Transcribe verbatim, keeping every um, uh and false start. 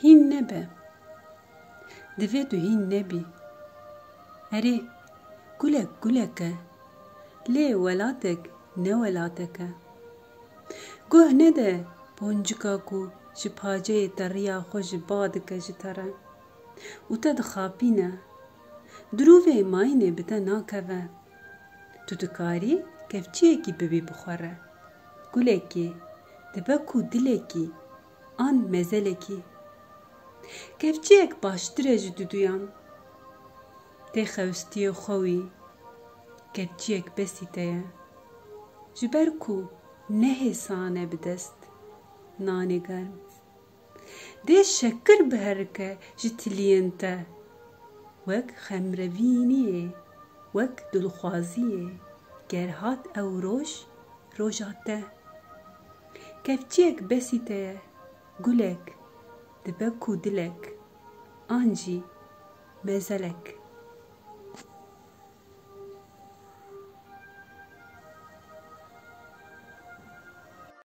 Hîn nebe. Divê tu hîn nebî. Erê, gulek gulek e. Lê welatek ne welatek e. Guh nede poncika ku ji paceyê te riya xwe ji ba dike ji te re û te dixapîne. Dirûvê mayînê bi te nakeve. Tu dikarî kevçiyekî bibî bi xwe re. Gulekî, dibe ku dilekî an mezelekî. Kevçiyek baştir e ji duduyan. Tê xewistiyê xwe wî. Kevçiyek besî te ye. Ji ber ku ne hêsan e bi dest nanê germ. Dê şekir biherike ji tiliyên te. Wek xemrevîniyê, wek dilxwaziyê, ger hat ew roj, roja te. Kevçiyek besî te ye, gulek, dibe ku dilek, an jî mezelek.